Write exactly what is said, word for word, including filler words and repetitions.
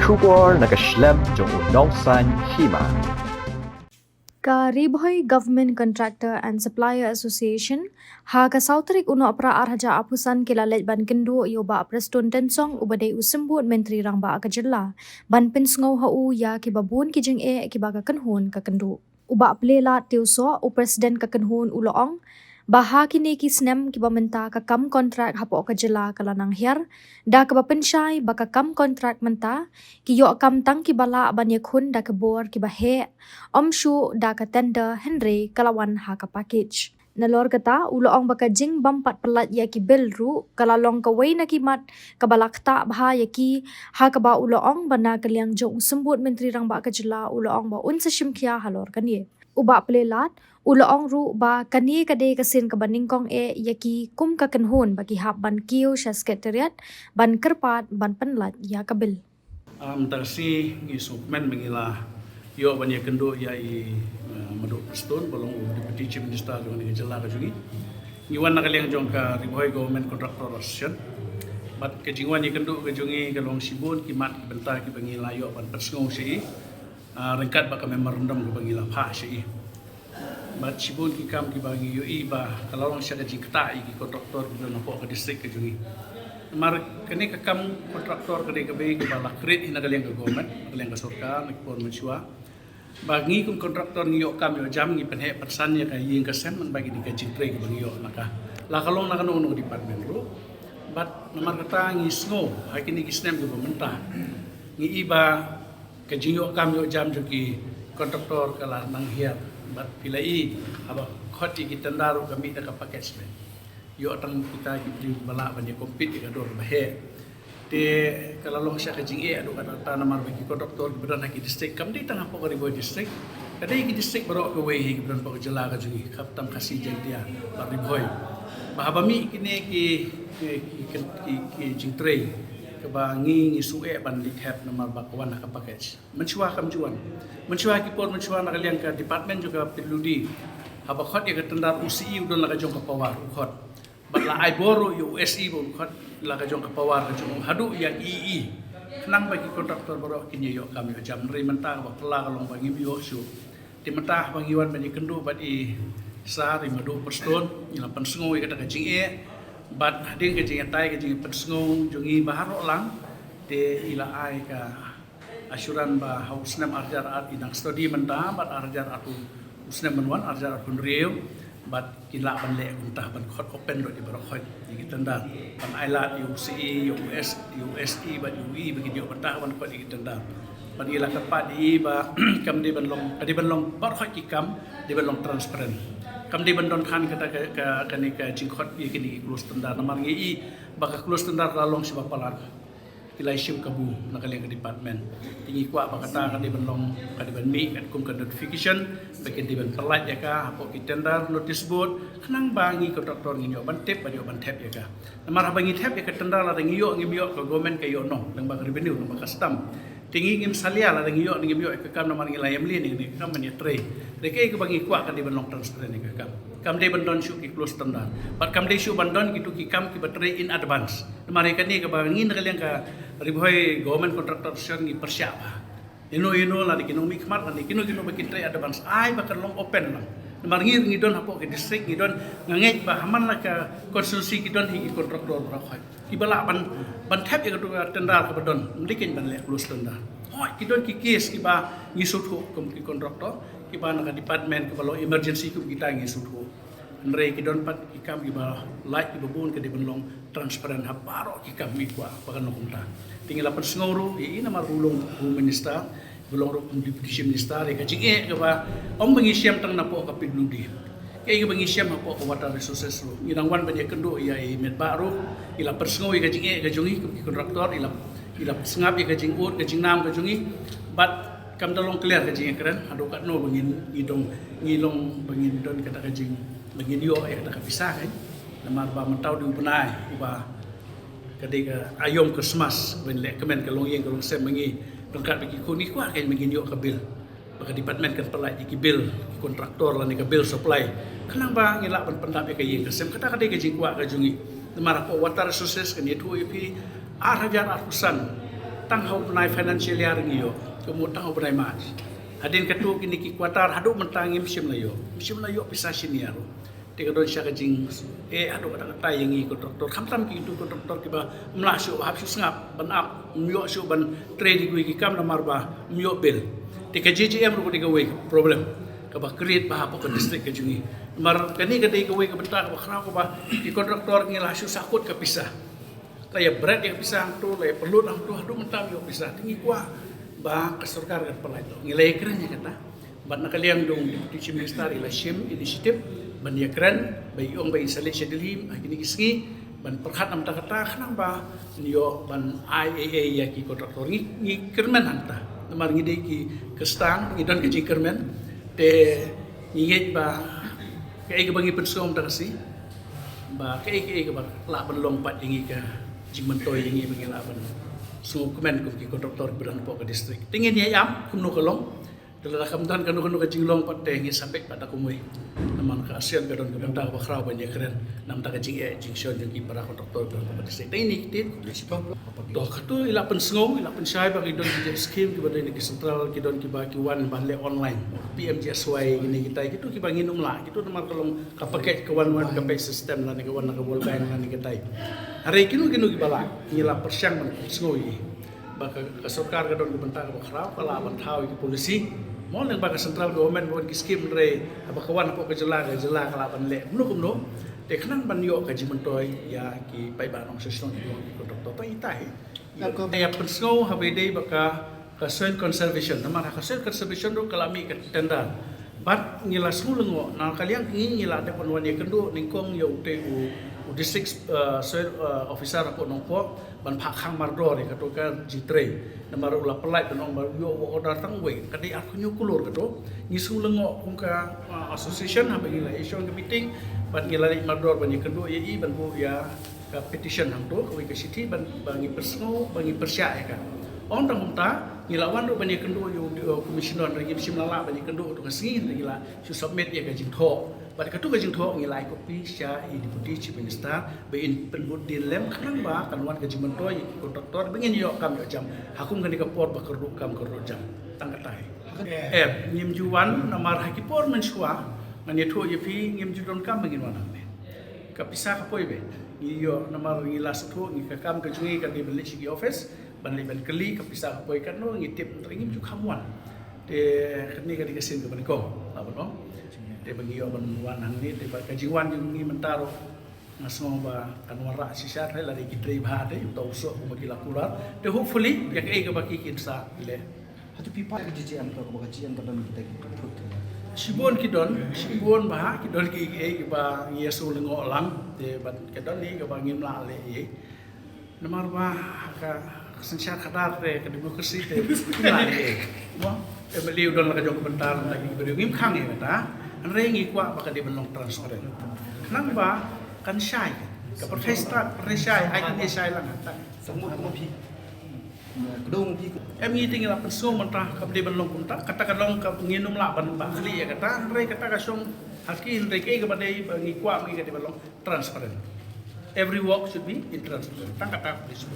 Khubor na ka shlem jong u nongsaiñ hima. Ka Ri Bhoi Government Contractor and Supplier Association ha ka saw tarik u Nohprah ar hajar arphew san ki la leit ban kynduh ïa u Bah Prestone Tynsong uba dei u Symbud Myntri Rangbah ka jylla, ban pynsngew ha u ïa kiba bun ki jingeh kiba ka kynhun ka kynduh. U Bah Pleilat Tiewsoh, u President ka kynhun, u la ong ba ha kine ki snem kiba mynta ka kam kontrak hapoh ka jylla ka la nang hiar, da kaba pynshai ba ka kam kontrak mynta ki ïoh kam tang kiba lah ban ïakhun da ki bor kiba heh, ym shuh da ka tender, hynrei ka la wan ha ka package. Nalor kata, u la ong ba ka jingbym pat pynlait ïa ki bill ruh ka la long kawei na ki mat kaba la ktah bha ïa ki, ha kaba u la ong ba na ka liang jong u Symbud Myntri Rangbah ka jylla u la ong ba un sa shim khia halor kane. U Bah Pleilat u la ong ruh ba kane ka dei ka sien kaba nyngkong eh ïa ki kum ka kynhun ba ki hap ban kiew sha Secretariat ban kyrpad ban pynlait ïa ka bill. Mynta ka sngi ngi sngewkmen ba ngi la ïoh ban ïakynduh ïa i Maduh Prestone ba long u Deputy Chief Minister jong ka jylla ka jong ngi. Ngi wan na ka liang jong ka Ri Bhoi Government Contractor Association. Bad ka jingwan ïakynduh ka jong ngi ka long shibun ki mat ki bynta kiba ngi la ïoh ban pynsngew sha i ryngkat bad ka memorandum kaba ngi la phah sha i. Bad shibun ki kam kiba ngi ïohi ba ka la long sha ka jingktah ïa ki kontraktor kiba don hapoh ka distrik ka jong ngi. Namar kane ka kam kontraktor ka dei kaba ïa kiba la create hi na ka liang ka government, na ka liang ka sorkar, na ki por mynshuwa. Ba ngi kum kontraktor ngi ïoh kam ïoh jam, ngi pynheh pynsan ïa ka ïing ka sem, nang ba kine ka jingtrei kaba ngi ïoh na ka, la ka long na kano kano department ruh. Bad namar kata ngi sngew ha kine ki snem kiba mynta ngi i ba ka jingïoh kam ïoh jam jong ki kontraktor ka la nang hiar. Bad phi la i haba khot ïa ki tender ruh ka mih da ka package leh. Ïoh tang kita ki briew ba lah ban ïa compete ïa ka dor ba heh. Te ka la long sha ka jingeh haduh katta namar ba ki kontraktor kiba don ha ki distrik, kam dei tang hapoh ka Ri Bhoi distrik, ka dei ki distrik baroh kawei hi kiba don hapoh ka jylla ka jong ngi, khamtam Khasi, Jaiñtia bad Ri Bhoi. Ba haba mih kine ki ki ki ki, ki jingtrei kaba ngi ngi shu eh ban leit hep namar ba ka wan ha ka package. Mynshuwa kam ju wan. Mynshuwa ki por mynshuwa na ka liang ka department jong ka P W D, haba khot ïa ka tender, u C E u don la ka jong ka power u khot. Bad la ai bor ruh ïa u S E ba un khot la ka jong ka power ka jong u, haduh ïa i i. Khnang ba ki kontraktor baroh kin ïoh kam ïoh jam. Hynrei mynta kaba phylla ka long ba ngim ïoh shuh. Te mynta haba ngi wan ban ïakynduh bad i Sir, i Maduh Prestone, ngi la pynsngew ïa kata ka jingeh. Bad hadien ka jingïatai ka jingpynsngew jong ngi baroh lang, te i la ai ka assurance ba ha u snem ar hajar ar, i dang study mynta, bad ar hajar arphew, u snem ban wan ar hajar arphew hynriew, bad ki lah ban leh kumta ban khot open lut ïa baroh khoit ïa ki tender. Ban ai lad ïa u C E, ïa u S, ïa u S E bad ïa u E ba kin ïoh bynta ban khot ïa ki tender. Bad ngi la kyrpad ïa i ba kam dei ban long, ka dei ban long baroh khoit ki kam dei ban long transparent. Kam dei ban don than kata ka, ka, kane ka jingkhot ïa kine ki close tender namar ngi i ba ka close tender ka la long shiba palat. Ki la shim kabu na ka liang ka department. Te ngi kwah ba kata ka dei ban long, ka dei ban mih katkum ka notification ba kin dei ban pynlait ïa ka hapoh ki tender notice board, khnang ba ngi kontraktor ngin ïoh ban tip bad ïoh ban thep ïa ka. Namar haba ngi thep ïa ka tender, lada ngi ïoh ngim ïoh, ka government ka ïoh noh, lyngba ka revenue, lyngba custom. Te ngi ngim salia lada ngi ïoh ne ngim ïoh ïa ka kam namar ngi la ïamlien ïa ka kam ban ïatrei. Te kaei kaba ngi kwah ka dei ban long transparent ïa ka kam. Kam dei ban don shuh ki close tender. Bad kam dei shuh ban don kito ki kam kiba trei in advance. Namar ïa kane kaba ngi na ka liang ka Ri Bhoi Government Contractor Association ngi pyrshah bha. Ïano ïano lada ki nongmihkhmat lane kino kino ba kin trei advance, ai ba kan long open lang. Namar ngi, ngi don hapoh ki district, ngi don, nga ngeit ba ha man la ka constituency ki don hi ki kontraktor baroh khoit kiba lah ban, ban thep ïa kato ka tender kaba don, ym dei kein ban leh close tender. Hooid, ki don ki case kiba ngi sngewthuh kum ki kontraktor kiba na ka department kaba long emergency kum kita ngi sngewthuh. Hynrei ki don pat ki kam kiba lait kiba bun ka dei ban long transparent ha baroh ki kam, ngi kwah ba kan long kumta. Te ngi la pynsngew ruh ïa i namar ba u long u minister, ba u long ruh kum Deputy Chief Minister, ïa ka jingeh kaba ym ba ngi shem tang napoh ka P W D. Kaei kaba ngi shem hapoh ka Water Resources ruh. Ngi dang wan ban ïakynduh ïa i Metbah ruh, i la pynsngew ïa ka jingeh ka jong ngi kum ki kontraktor, i la, i la sngap ïa ka jingud ka jingnam ka jong ngi. Bad kam da long clear ka jingïakren haduh katno ba ngin, ngi dong, ngi long ba ngin don kata ka jing, ba ngin ïoh ïa kata ka pisa, kan. Namar ba mynta u dei u bnai uba ka dei ka aïom Christmas, ban leh kmen ka longïing ka longsem ba ngi ryngkat bad ki khun, ngi kwah, kan, ba ngin ïoh ka bill. Ba ka department kan pynlait ïa ki bill, ki kontraktor lane ka bill supply, khnang ba ngin lah ban pyndap ïa ka ïing ka sem. Kata ka dei ka jingkwah ka jong ngi. Namar hapoh Water Resources kan ïathuh ïa phi, ar hajar arphew san Tang ha u bnai financial year ngi ïoh, kumno tang ha u bnai March. Hadien katto kine ki quarter haduh mynta ngim shym la ïoh. Ngim shym la ïoh pisa shim ïa ruh. Te ka don sha ka jing, eh, haduh katta katta ïa ngi contractor. Khamtam ki tu contractor kiba ym lah shuh hap shuh sngap ban ap, ym ïoh shuh ban trei da kiwei ki kam namar ba ym ïoh bill. Te ka J J M ruh ka dei kawei ka problem kaba create bha hapoh ka district ka jong ngi. Namar kane ka dei kawei ka bynta kaba khraw kaba ki contractor ngi la shu sahkut ka pisa. La ïa bret ïa ka pisa hangto, la ïa pynlut hangto, haduh mynta ym ïoh pisa. Te ngi kwah ba ka sorkar kan pynlait noh. Ngi la ïa kren ïa kata. Bad na ka liang jong u Deputy Chief Minister i la shim initiative ban ïa kren, ba i ong ba in sa leit sha Delhi ha kine ki sngi ban pyrkhat na bynta kata, khnang ba yn ïoh ban ai ei ei ïa ki contractor. Ngi, ngi kyrmen hangta. Namar ngi dei ki Khristan, ngi don ka jingkyrmen. Te ngi ngeit ba kaei kaba ngi pynsngew mynta ka sngi, ba kaei kaei kaba lah ban long pat ïa ngi ka jingmyntoi ïa ngi ba ngi lah ban sngewkmen kum ki contractor kiba don hapoh ka district. Te ngin ïa ïam kumno ka long. Te lada kam don kano kano ka jinglong pat te ngin sa peit pat da kumwei. Namar ka ASEAN ka don ka bynta kaba khraw ban ïa kren na bynta ka jingeh jingshon jong ki para contractor kiba don hapoh ka district. Te ine i ktien. To, kato i la pynsngew, i la pynshai ba ki don ki skim kiba dei na ki central, ki don kiba ki wan ba leh online, P M G S Y, kine kitai, kito kiba ngin ym lah, kito namar ka long ka package ka wan wan ka package system lane ka wan na ka World Bank lane kitai. Hynrei kino kino kiba lah, ngi la pyrshang ban pynsngew ïa ki ba ka, ka sorkar ka don ka bynta kaba khraw, ka lah ban thaw ïa ki policy. Mo lyngba ka central government ba wan ki skim, hynrei haba ka wan hapoh ka jylla, ka jylla ka lah ban leh kumno kumno. Te khnang ban ïoh ka jingmyntoi ïa ki paidbah nongshong shnong, ki contractor, tang itai. Ïa pynsngew haba ïadei bad ka, ka soil conservation. Namar ha ka soil conservation ruh ka la mih ka tender. Bad ngi la sngewlyngngoh, na ka liang ngi, ngi la dep ban wan ïakynduh nyngkong ïa utei u, u district, uh, soil, uh, officer hapoh Nongpoh ban phah khang mardor ïa kato ka jingtrei. Namar u la pynlait ban ong ba u ïoh u order tang uwei, ka dei arphew hynñiew klur kato. Ngi sngewlyngngoh kum ka, uh, association haba ngi la ïashong ka meeting bad ngi la leit mardor ban ïakynduh ïa i ban buh ïa ka petition hangto, kawei ka shithi ban, ba ngi pynsngew, ba ngi pyrshah ïa ka. Ong tang kumta, ngi la wan ruh ban ïakynduh ïa u, uh, commissioner, hynrei ngim shym la lah ban ïakynduh kato ka sngi, hynrei ngi la shu submit ïa ka jingthoh. Bad kato ka jingthoh ngi la ai copy sha i Deputy Chief Minister ba in pynbud dien lem khnang ba kan wan ka jingmyntoi ïa ki contractor ba ngin ïoh kam ïoh jam. Ha kum kane ka por ba kyrduh kam kyrduh jam. Tang katai. Em, ngim ju wan namar ha ki por mynshuwa ngan ïathuh ïa phi, ngim ju donkam ba ngin wan hangne. Ka pisa ka poi beit. Ngi ïoh namar ngi la sngewthuh ngi, ka kam ka jong ngi ka dei ban leit sha ki office ban leit ban kylli, ka pisa ka poi katno ngi tip, hynrei ngim ju kham wan. Te kane ka dei ka sien kaba nyngkong, la ban ong. Te ba ngi ïoh ban wan hangne, te bad ka jingwan jong ngi mynta ruh nga sngew ba kan wanrah shisha, hynrei lada ki trei bha te, uta u soh kumba ki la kular. Te hopefully ïa kaei kaba ki kin sa leh. Hato phi pat ka J J M, to kaba ka J J M ka don kita ki thut? Shibun ki don, shibun bha ki don, ki, ki, kiba ngi ïa sngewlyngngoh lang, te bad ka don hi kaba ngim lah leh ei. Namar ba ka, ka synshar khadar te, ka democracy te, ngim lah leh ei. Mo, te ba leh u don la ka jong ka bynta, la ki briew ngim khang ei kata. Hynrei ngi kwah ba ka dei ban long transparent. Khnang ba kan shai, ka pyrthei stad, pyrthei shai, ai kane shai lang kata. Sa mo mo phi. Em, ngi te ngi la pynsngew mynta kam dei ban long kumta, kata ka long ka ngin ym lah ban bah khlieh ïa kata, hynrei kata ka shong ha ki, hynrei kaei kaba dei ba ngi kwah, ngi ka dei ban long transparent. Every work should be in transparent. Tang kata ka dei shuh.